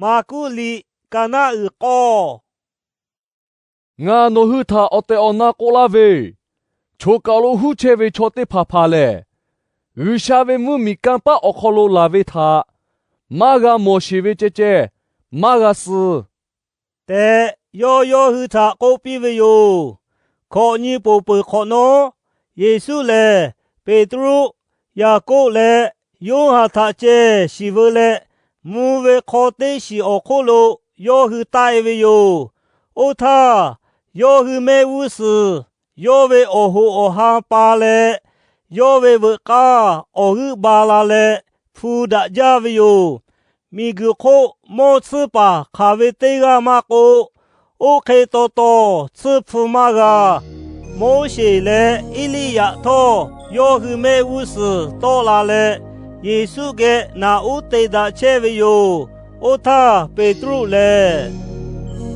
Maˍkuˆ liꞈ Kaˍnaˆ uiˍ k'awˇ. Ngaˬ nawˬ hui htaꞈ awˬ tehˬ awˬ na k'oˆ laˇ ve, choˬ kaˬ lo huˉ chehˇ ve chaw teˇ hpaˍ hpaˍ lehˬ, G'uiˬsha ve mvuhˇmiˬ kanˇ paˆ awˬ hk'aw lo laˬ ve htaꞈ maˇ g'a mawˬ sheˍ ve ceh ceh maˇ g'a suh tehꞈ, yawˇ yawˇ hui htaꞈ k'oˆ piˇ ve yoˬ. Hkawꞈ nyi poˬ peuˬ hk'awꞈ nawˉ, Yeˍsuˆ lehˬ Peˍtruˆ, Yaˍkoˆ leh Yoˇhanˬ htaꞈ ceh shiˍ veu leh, mvuh ve hk'aw teˇ shiˍ awˬ hk'oˆ lo yawˇ hui taˆ e ve yoˬ. Oˇ htaˇ, yawˇ hui mehˆ g'uˇ suhˍ yawˇ ve awˬ hoꞈ awˬ han pa leh, yawˇ ve veuꞈ k'aˇ awˬ g'euˆ ba la leh hpu daꞈ jaˇ ve yoˬ. Miˬguiˬ hk'oˆ mawˇ tsuhˇ paˍ hk'aˬ ve teˇ g'aˇ maˇ k'oˆ, oˇ hk'e taw taw tsuhˇ hpu maˇ g'a. Moˉseˍ leh Eˇliˇyaꞈ htawˇ yawˇ hui mehˆ g'uˇ suhˍ tawˆ la leh, Yeˍsuˆ geh naꞈ uˉ te daꞈ chehˇ ve yoˬ. Oˇ htaˇ Peˍtruˆ lehˬ,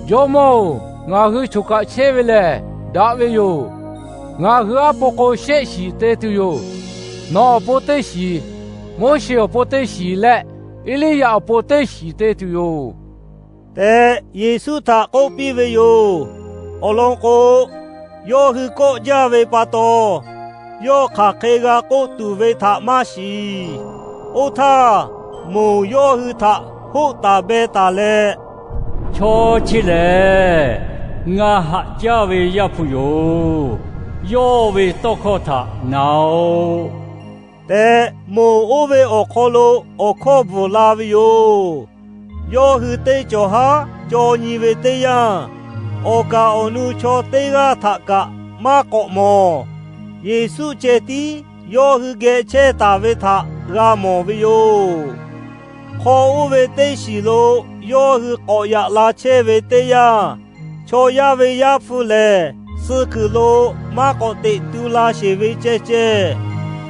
Jawˇmawˇ-oˬ, ngaˬ hui choˬ kaꞈ chehˇ ve lehˬ daꞈ ve yoˬ. Ngaˬ hui aˉ po k'o shehˆ shiˍ te tuˬ yoˬ. Nawˬ awˬ pon teˇ shiˍ, Moˉseˍ awˬ pon teˇ shiˍ leh Eˇliˇyaꞈ awˬ pon teˇ shiˍ te tuˬ yoˬ tehꞈ, Yeˍsuˆ htaꞈ k'oˆ piˇ ve yoˬ. Awˬ lawn k'o, yawˇ hui kawˆ jaˇ ve pa taw, yawˇ hk'aˬ hk'e g'a k'oˆ tuˬ ve htaꞈ maˇ shiˍ. Oˇ htaˇ, moˬ yawˇ hui htaꞈ hoˆ taˍ beh taˍ leh, Chaw chi lehˬ, ngaˬ haꞈ jaˇ ve Yaˇ hpu yoˬ. Yawˇ ve tawˇ hkawˇ htaꞈ na-oˆ tehꞈ, moˬ oˇ ve awˬ hk'aw lo awˬ hkawˇ bvuhˬ la ve yoˬ. Yawˇ hui teˇ cawˬ haˉ caw nyi ve teˇ yanˇ, awˬ kaˍ awˬ nu chaw teˇ g'aˇ htaꞈ kaꞈ maˇ k'awꞈ mawˬ. Yeˍsuˆ ceh tiˉ yawˇ hui geh chehˇ taˍ ve htaꞈ g'a mawˬ ve yoˬ. Hk'aw oˇ ve teˇ shiˍ lo yawˇ hui k'awꞈ yaꞈ la chehˇ ve teˇ yanˇ, chaw yaˇ ve Yaˇ hpu lehˬ suh kuiˬ lo maˇ k'awꞈ teꞈ tu la sheˍ ve ceh ceh,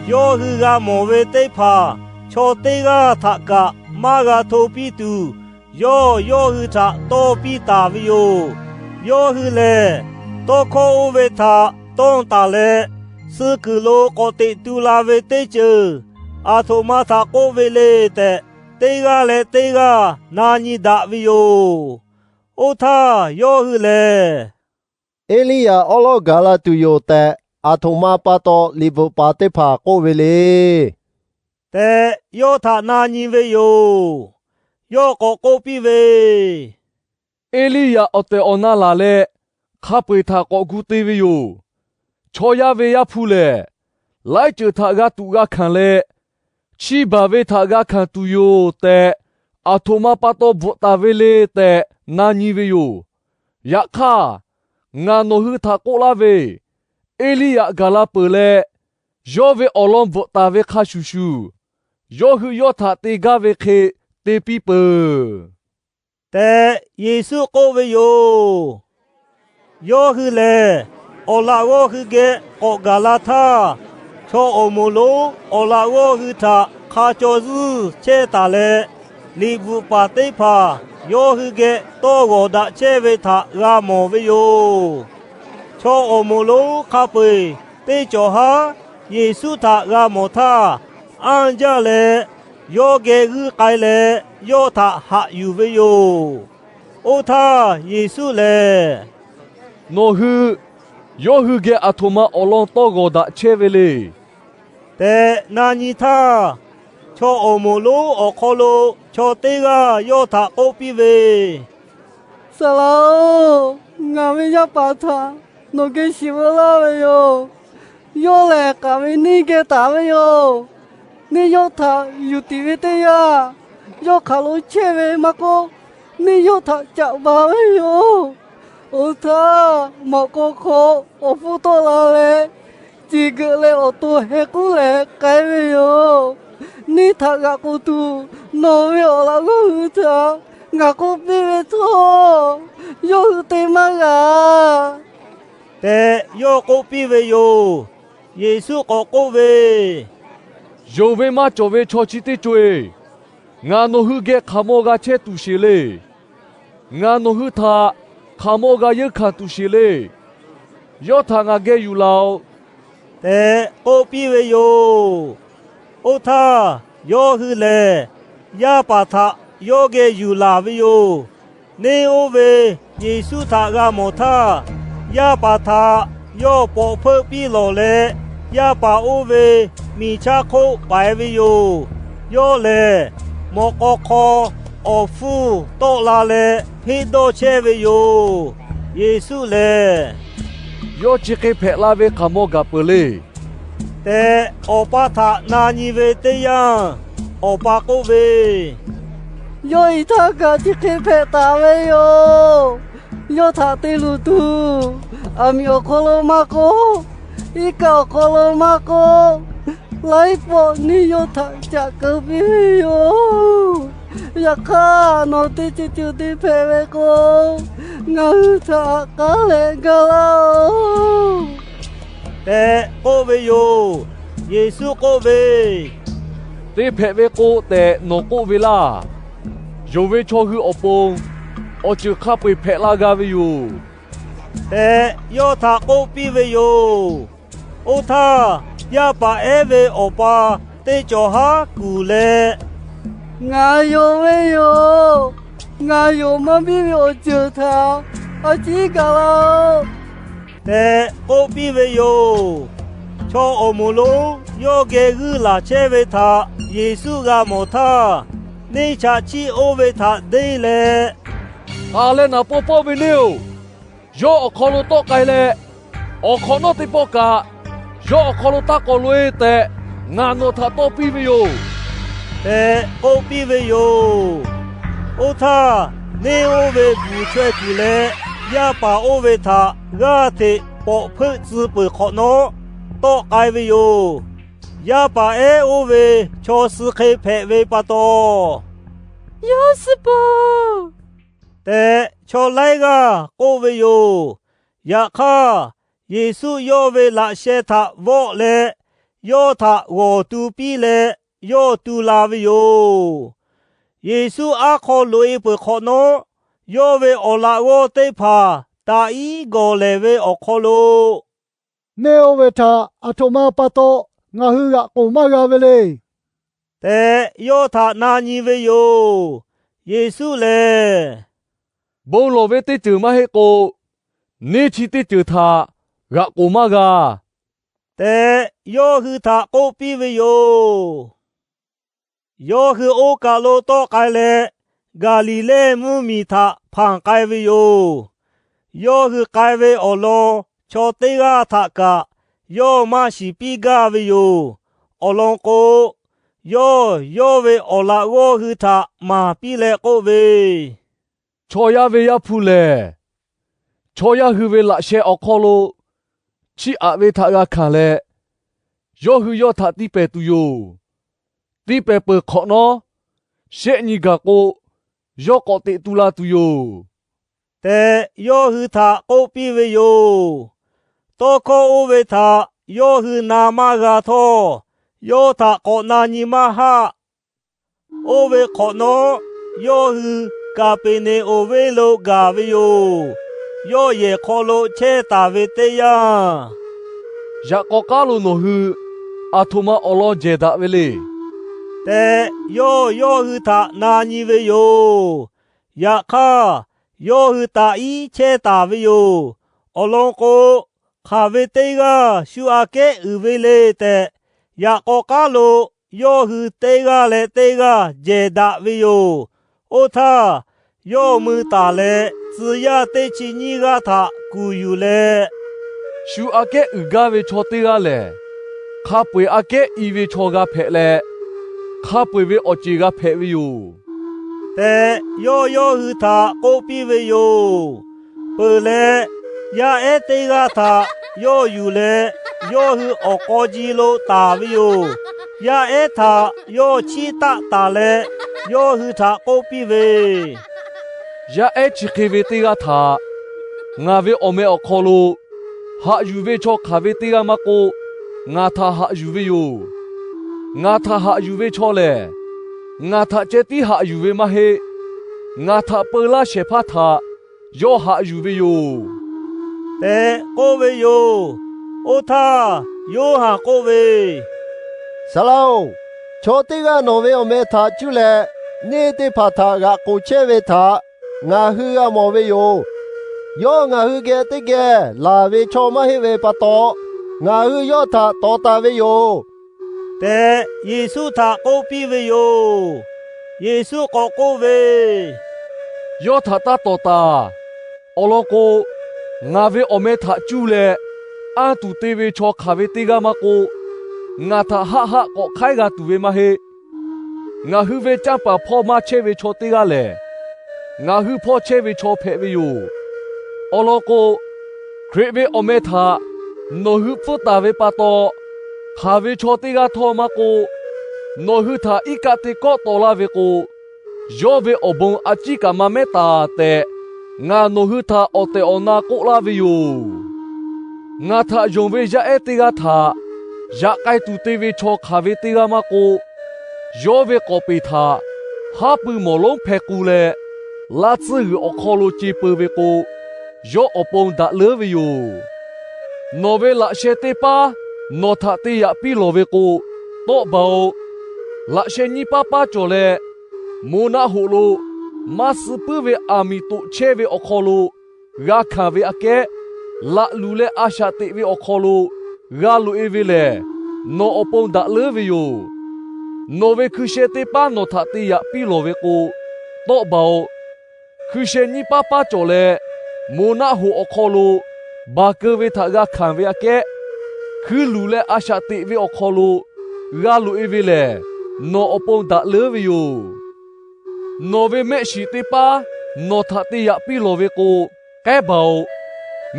yawˇ hui g'a mawˬ ve teˇ hpaˍ chaw teˇ g'aˇ htaꞈ kaꞈ maˇ g'a hto piˇ tuˬ, yawˇ yawˇ hui htaꞈ tawˇ piˇ taˍ ve yoˬ. Yawˇ hui lehˬ, tawˇ hkawˇ oˇ ve htaꞈ tawˇ taˍ leh, suh kuiˬ lo k'awꞈ teꞈ tu la ve teˇ ceuˬ aˬ htoꞈ ma htaꞈ k'oˆ ve le tehꞈ, teˇ g'aˇ leh teˇ g'aˇ na nyi daꞈ ve yoˬ. Oˇ htaˇ yawˇ hui lehˬ, Eˇliˇyaꞈ awˉ lawˉ gaˬ la tuˬ yoˬ tehꞈ, aˬ htoꞈ ma pa taw liꞈ bvuhꞈ paˍ teˇ hpaˍ k'oˆ ve le tehꞈ, yawˇ htaꞈ na nyi ve yoˬ. Yawˇ k'awꞈ k'oˆ piˇ ve, Eˇliˇyaꞈ awˬ tehˬ awˬ na laˬ leh, hk'a peu-eˬ htaꞈ k'awꞈ gu te ve yoˬ. Chaw yaˇ ve Yaˇ hpu lehˬ, laiˉ ceuˬ htaꞈ g'a tuꞈ g'a hkanˍ leh, chiˇ baˬ ve htaꞈ g'a hkanˍ tuˬ yoˬ tehꞈ, aˬ htoꞈ ma pa taw bvuhꞈ taˍ ve le tehꞈ na nyi ve yoˬ. Yaꞈ hk'aˇ, ngaˬ nawˬ hui htaꞈ k'oˆ laˇ ve, Eˇliˇyaꞈ gaˬ la peuˬ leh, yawˇ ve awˬ lawn bvuhꞈ taˍ ve hk'a shuˍ shuˍ, yawˇ hui yawˇ htaꞈ te gaˇ ve hk'e te piˇ peuˬ tehꞈ Yeˍsuˆ k'oˆ ve yoˬ. Yawˇ hui lehˬ, awˬ laꞈ g'awˇ hui geh k'awꞈ gaˬ la htaˇ, chaw awˬ moˍ lonˉ awˬ laꞈ g'awˇ hui htaꞈ hk'a caw zuhˇ chehˇ taˍ leh, liꞈ bvuhꞈ paˍ teˇ hpaˍ yawˇ hui geh tawˇ g'awˬ daꞈ chehˇ ve htaꞈ g'a mawˬ ve yoˬ. Chaw awˬ moˍ lonˉ hk'a peu-eˬ teˇ cawˬ haˉ Yeˍsuˆ htaꞈ g'a mawˬ htaˇ, anˇ jaˇ leh yawˇ geh g'uiˇ k'ai leh yawˇ htaꞈ haꞈ yuˬ ve yoˬ. Oˇ htaˇ Yeˍsuˆ lehˬ, Nawˬ hui yawˇ hui geh aˬ htoꞈ ma awˬ lawn tawˇ g'awˬ daꞈ chehˇ ve le tehꞈ na nyi htaˇ, chaw awˬ moˍ lonˉ awˬ hk'aw lo chaw teˇ g'aˇ yawˇ htaꞈ k'oˆ piˇ ve, Saˍ laꞈ-oˬ, ngaˬ ve yaˇ paˍ htaꞈ nawˬ geh shiˍ veu laˇ ve yoˬ. Yawˇ lehˬ, k'aˍ ve neˇ geh taˍ ve yoˬ. Neˇ yawˇ htaꞈ yuˬ tiˍ ve teˇ yanˇ, yawˇ hk'aˬ lo chehˇ ve maˇ k'oˆ, neˇ yawˇ htaꞈ caꞈ ba ve yoˬ. Oˇ htaˇ, mawꞈ k'aw hk'aw awˬ hpfuhˇ tawˆ la leh, ciˬ geuꞈ leh awˬ to heh k'uˉ leh k'ai ve yoˬ. Neˇ htaꞈ g'aꞈ k'oˬ tuˬ, nawˬ ve awˬ laꞈ g'awˇ hui htaꞈ ngaˬ k'oˆ piˇ ve htawˇ, yawˇ hui te maˇ g'a tehꞈ yawˇ k'oˆ piˇ ve yoˬ. Yeˍsuˆ k'awꞈ k'oˆ ve, Yonˍ ve maˇ cawˬ ve chaw chi teˇ co-eˬ, ngaˬ nawˬ hui geh hk'aˬ maw g'a chehˇ tuˬ sheˍ le. Ngaˬ nawˬ hui htaꞈ hk'aˬ maw g'a yeunˇ hkanˍ tuˬ sheˍ le. Yawˇ htaꞈ ngaˬ geh yuˬ laˬ-oꞈ tehꞈ k'oˆ piˇ ve yoˬ. Oˇ htaˇ, yawˇ hui lehˬ yaˇ paˍ htaꞈ yawˇ geh yuˬ laˬ ve yoˬ. Neˇ oˇ ve Yeˍsuˆ htaꞈ g'a mawˬ htaˇ, yaˇ paˍ htaꞈ yawˇ pawꞈ hpeuˆ piˇ lawˬ leh, yaˇ paˍ oˇ ve miˬ chaˇ hk'oˆ paiˍ ve yoˬ. Yawˇ lehˬ, mawꞈ k'aw hk'aw awˬ hpfuhˇ tawˆ la leh, henˇ dawˇ chehˇ ve yoˬ. Yeˍsuˆ lehˬ, Yawˇ chi hk'e hpehꞈ la ve hk'aˬ maw gaˬ peuˬ le tehꞈ, awˬ pa htaꞈ na nyi ve teˇ yanˇ, awˬ pa k'oˆ ve, Yawˇ iˉ htaˇ kaꞈ chi hk'e hpehꞈ taˍ ve yoˬ. Yawˇ htaꞈ te luˬ tuˬ, aˬ miˍ awˬ hk'aw lo maˇ k'oˆ, iˉ kaˆ awˬ hk'aw lo maˇ k'oˆ, laiˉ pawˆ neˇ yawˇ htaꞈ caꞈ keu piˇ ve yoˬ. Yaꞈ hk'aˇ, nawˬ teˇ ceuˬ ceuˬ te hpehꞈ ve k'o, ngaˬ hui htaꞈ haꞈ k'aˉ leh gaˇ laˇ-oˆ tehꞈ k'oˆ ve yoˬ. Yeˍsuˆ k'oˆ ve, Te hpehꞈ ve k'o tehꞈ nawˬ k'oˆ ve laˇ. Yonˍ ve chaw hui awˬ pon awˬ ceuˬ hk'a peu-eˬ hpehꞈ la g'a ve yoˬ tehꞈ, yawˇ htaꞈ k'oˆ piˇ ve yoˬ. Oˇ htaˇ, yaˇ paˍ ehˉ ve awˬ pa teˇ cawˬ haˉ kuˬ leh, Ngaˬ yonˍ ve yoˬ. Ngaˬ yonˍ maˇ biˇ ve awˬ ceuˬ htaꞈ a ciˉ gaˬ laˇ-oˆ tehꞈ k'oˆ piˇ ve yoˬ. Chaw awˬ moˍ lonˉ yawˇ geh g'uiˇ laˬ chehˇ ve htaꞈ Yeˍsuˆ g'a mawˬ htaˇ, neˇ chaꞈ chiˆ oˇ ve htaꞈ deˇ leh, Taˍ leh naˍ paw pawˇ ve neˇ-oˬ, yawˇ awˬ hk'aw lo tawˆ k'ai leh, awˬ hk'awꞈ nawˉ teˇ pawˆ kaꞈ yawˇ awˬ hk'aw lo taˇ k'awꞈ loꞈ-e tehꞈ, ngaˬ nawˬ htaꞈ tawˇ piˇ ve yoˬ tehꞈ k'oˆ piˇ ve yoˬ. Oˇ htaˇ, neˇ oˇ ve bvuhˬ chaweh kuiˬ leh, yaˇ paˍ oˇ ve htaꞈ g'aˇ hteꞈ pawꞈ hpeuˆ tcuh peuˬ hk'awꞈ nawˉ tawˆ k'ai ve yoˬ. Yaˇ paˍ ehˉ oˇ ve chaw suh hk'e hpehꞈ ve pa taw, Yawˇ suh peuˬ tehꞈ, chaw laiˉ g'aˇ k'oˆ ve yoˬ. Yaꞈ hk'aˇ, Yeˍsuˆ yawˇ ve laꞈ sheh htaꞈ vawˆ leh, yawˇ htaꞈ g'awˬ tu piˇ leh, yawˇ tu la ve yoˬ. Yeˍsuˆ aˉ hk'aw loꞈ-e peuˬ hk'awꞈ nawˉ, yawˇ ve awˬ laꞈ g'awˇ teˇ hpaˍ taꞈ iˉ gawˬ lehˬ ve awˬ hk'aw lo, Neˇ oˇ ve htaꞈ aˬ htoꞈ ma pa taw ngaˬ hui g'aꞈ k'oˍ maˇ g'a ve le tehꞈ, yawˇ htaꞈ na nyi ve yoˬ. Yeˍsuˆ lehˬ, Bon lawˬ ve teˇ ceuˬ maˇ heˆ k'o, neˇ chi teˇ ceuˬ htaꞈ g'aꞈ k'oˍ maˇ g'a tehꞈ, yawˇ hui htaꞈ k'oˆ piˇ ve yoˬ. Yawˇ hui oˇ kaˬ lo tawˆ k'ai leh, Gaˍliˍlehˇ mvuhˇ miˬ htaꞈ hpanˍ k'ai ve yoˬ. Yawˇ hui k'ai ve awˬ lawn chaw teˇ g'aˇ htaꞈ kaꞈ yawˇ maˇ shiˍ piˇ gaˇ ve yoˬ. Awˬ lawn k'o, yawˇ yawˇ ve awˬ laꞈ g'awˇ hui htaꞈ maˍ piˇ leh k'oˆ ve, Chaw yaˇ ve Yaˇ hpu lehˬ, chaw yaˇ hui ve laꞈ sheh awˬ hk'aw lo chiˇ aꞈ ve htaꞈ g'a hkanˍ leh, yawˇ hui yawˇ htaꞈ tiˇ pehˍ tuˬ yoˬ. Tiˇ pehˍ peuˬ hk'awꞈ nawˉ, shehˆ nyi gaˬ k'o, yawˇ k'awꞈ teꞈ tu la tuˬ yoˬ tehꞈ, yawˇ hui htaꞈ k'oˆ piˇ ve yoˬ. Tawˇ hkawˇ oˇ ve htaꞈ yawˇ hui na maˇ g'a htawˇ, yawˇ htaꞈ k'awꞈ na nyi maˇ haˆ. Oˇ ve hk'awꞈ nawˉ, yawˇ hui Kaˍpeˍneˍonˍ venˇ lo gaˬ ve yoˬ. Yawˇ yehˬ hk'aw lo chehˇ taˍ ve teˇ yanˇ, Yaꞈ k'aw k'aˉ lo nawˬ hui aˬ htoꞈ ma awˬ lawn jehˬ daꞈ ve le tehꞈ, yawˇ yawˇ hui htaꞈ na nyi ve yoˬ. Yaꞈ hk'aˇ, yawˇ hui taꞈ iˉ chehˇ taˍ ve yoˬ. Awˬ lawn k'o, hk'aˬ ve teˇ g'aˇ shu aꞈ kehˉ uiˍ ve le tehꞈ, yaꞈ k'aw k'aˉ lo yawˇ hui teˇ g'aˇ leh teˇ g'aˇ jehˬ daꞈ ve yoˬ. Oˇ htaˇ, yawˇ mui taˍ leh tcuh yaˇ teˇ chi nyiˇ g'aˇ htaꞈ kuˬ yuˬ leh, Shu aꞈ kehˉ uiˍ gaˇ ve chaw teˇ g'aˇ lehˬ, hk'a peu-eˬ aꞈ kehˉ i ve chaw g'a hpehꞈ leh, hk'a peu-eˬ ve awˬ ceˬ g'a hpehꞈ ve yoˬ tehꞈ, yawˇ yawˇ hui htaꞈ k'oˆ piˇ ve yoˬ. Peuˬ leh, yaˇ ehˉ teˇ g'aˇ htaꞈ yawˇ yuˬ leh, yawˇ hui awˬ k'aw ji lo taˍ ve yoˬ. Yaˇ ehˉ htaꞈ yawˇ chiˇ taˆ taˍ leh, yawˇ hui htaꞈ k'oˆ piˇ ve, Yaˇ ehˉ chi hk'e ve teˇ g'aˇ htaꞈ ngaˬ ve awˬ meh awˬ hk'aw lo haꞈ yuˬ ve chaw hk'aˬ ve teˇ g'aˇ maˇ k'oˆ, ngaˬ htaꞈ haꞈ yuˬ ve yoˬ. Ngaˬ htaꞈ haꞈ yuˬ ve chaw lehˬ, ngaˬ htaꞈ ceh tiˉ haꞈ yuˬ ve maˇ heˆ. Ngaˬ htaꞈ peu laˇ shehˍ hpaˇ htaꞈ yawˇ haꞈ yuˬ ve yoˬ tehꞈ k'oˆ ve yoˬ. Oˇ htaˇ Yoˇhanˬ k'oˆ ve, Saˍ laꞈ-oˬ, chaw teˇ g'aˇ nawˬ ve awˬ meh htaꞈ cuˇ leh neˇ teˇ hpaˍ htaꞈ g'aꞈ k'oˍ chehˇ ve htaꞈ ngaˬ hui g'a mawˬ ve yoˬ. Yawˇ ngaˬ hui geh teˇ geh laˬ ve chaw maˇ heˆ ve pa taw, ngaˬ hui yawˇ htaꞈ tawˍ taˍ ve yoˬ tehꞈ, Yeˍsuˆ htaꞈ k'oˆ piˇ ve yoˬ. Yeˍsuˆ k'awꞈ k'oˆ ve, Yawˇ htaꞈ taˇ tawˍ taˍ. Awˬ lawn k'o, ngaˬ ve awˬ meh htaꞈ cuˇ leh anˇ tuˬ te ve chaw hk'aˬ ve teˇ g'aˇ maˇ k'oˆ, ngaˬ htaꞈ haˆ haˆ k'awꞈ hk'aiˉ g'a tuˬ ve maˇ heˆ. Ngaˬ hui ve canˇ paˍ hpawˇ maˇ chehˇ ve chaw teˇ g'aˇ lehˬ, ngaˬ hui hpawˇ chehˇ ve chaw hpehꞈ ve yoˬ. Awˬ lawn k'o, Hkriꞈ ve awˬ meh htaꞈ nawˬ hui pfuhˇ taˍ ve pa taw, hk'aˬ ve chaw teˇ g'aˇ htawˇ maˇ k'oˆ, nawˬ hui htaꞈ iˉ kaˆ te kawˆ taw laˇ ve k'o, yawˇ ve awˬ bon a ciˉ kaꞈ maˇ mehˉ taˍ tehꞈ, ngaˬ nawˬ hui htaꞈ awˬ tehˬ awˬ na k'oˆ laˇ ve yoˬ. Ngaˬ htaꞈ yonˍ ve yaˇ ehˉ teˇ g'aˇ htaꞈ yaꞈ k'ai tuˬ te ve chaw hk'aˬ ve teˇ g'aˇ maˇ k'oˆ, yawˇ ve k'awˍ peˍ htaꞈ haˉ pui mawˬ lonˉ hpeh k'u leh, laˇ tsuhˇ g'uiˬ awˬ hk'aw lo ce peu ve k'o, yawˇ awˬ pon daꞈ leuˉ ve yoˬ. Nawˬ ve laꞈ sheh teˇ paˉ nawˬ htaꞈ te yaꞈ piˇ lawˬ ve k'o, tawˆ baˬ-oꞈ. Laꞈ sheh nyiˇ paˉ paˉ cawˬ leh, moˍ naˆ hoꞈ lo maˇ suh puiˉ ve aˬ miˍ toꞈ chehˇ ve awˬ hk'aw lo g'a hkanˍ ve aꞈ kehˉ, laꞈ luˬ leh a shaꞈ teꞈ ve awˬ hk'aw lo g'a loꞈ-e ve lehˬ, nawˬ awˬ pon daꞈ leuˉ ve yoˬ. Nawˬ ve hkui sheh teˇ paˉ nawˬ htaꞈ te yaꞈ piˇ lawˬ ve k'o, tawˆ baˬ-oꞈ. Hkui sheh nyiˇ paˉ paˉ cawˬ leh, moˍ naˆ hoꞈ awˬ hk'aw lo baˬ keu ve htaꞈ g'a hkanˍ ve aꞈ kehˉ, hkui luˬ leh a shaꞈ teꞈ ve awˬ hk'aw lo g'a loꞈ-e ve lehˬ, nawˬ awˬ pon daꞈ leuˉ ve yoˬ. Nawˬ ve mehˆ shiˍ teˇ paˉ nawˬ htaꞈ te yaꞈ piˇ lawˬ ve k'o, k'ehˉ baˬ-oꞈ.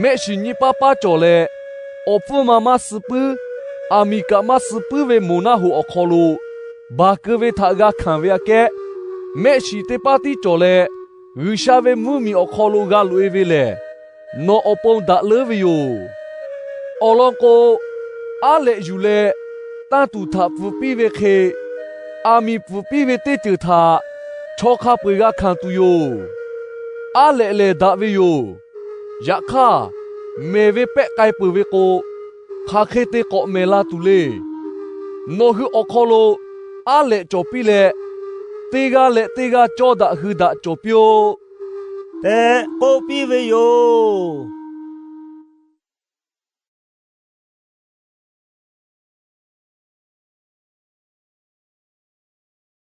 Mehˆ shiˍ nyiˇ paˉ paˉ cawˬ leh, awˬ pfuhˇ ma maˇ suh puiˉ, aˬ miˍ kaꞈ maˇ suh puiˉ ve moˍ naˆ hoꞈ awˬ hk'aw lo baˬ keu ve htaꞈ g'a hkanˍ ve aꞈ kehˉ, mehˆ shiˍ teˇ paˉ tiˉ cawˬ leh, G'uiˬsha ve mvuhˇmiˬ awˬ hk'aw lo g'a loꞈ-e ve lehˬ, nawˬ awˬ pon daꞈ leuˉ ve yoˬ. Awˬ lawn k'o, aˉ lehꞈ yuˬ leh tanˇ tuˬ htaꞈ pfuhˍ piˇ ve hk'e, aˬ miˍ pfuhˍ piˇ ve teˇ ceuˬ htaꞈ chaw hk'a peu-eˬ g'a hkanˍ tuˬ yoˬ. Aˉ lehꞈ lehˬ daꞈ ve yoˬ. Yaꞈ hk'aˇ, mehˬ ve pehˆ k'ai peuˬ ve k'o, hk'aˬ hk'e te k'awꞈ mehˬ la tuˬ le. Nawˬ hui awˬ hk'aw lo aˉ lehꞈ cawˬ piˇ leh, teˇ g'aˇ leh teˇ g'aˇ cawˇ daꞈ hui daꞈ cawˬ piˇ-oˆ tehꞈ k'oˆ piˇ ve yoˬ.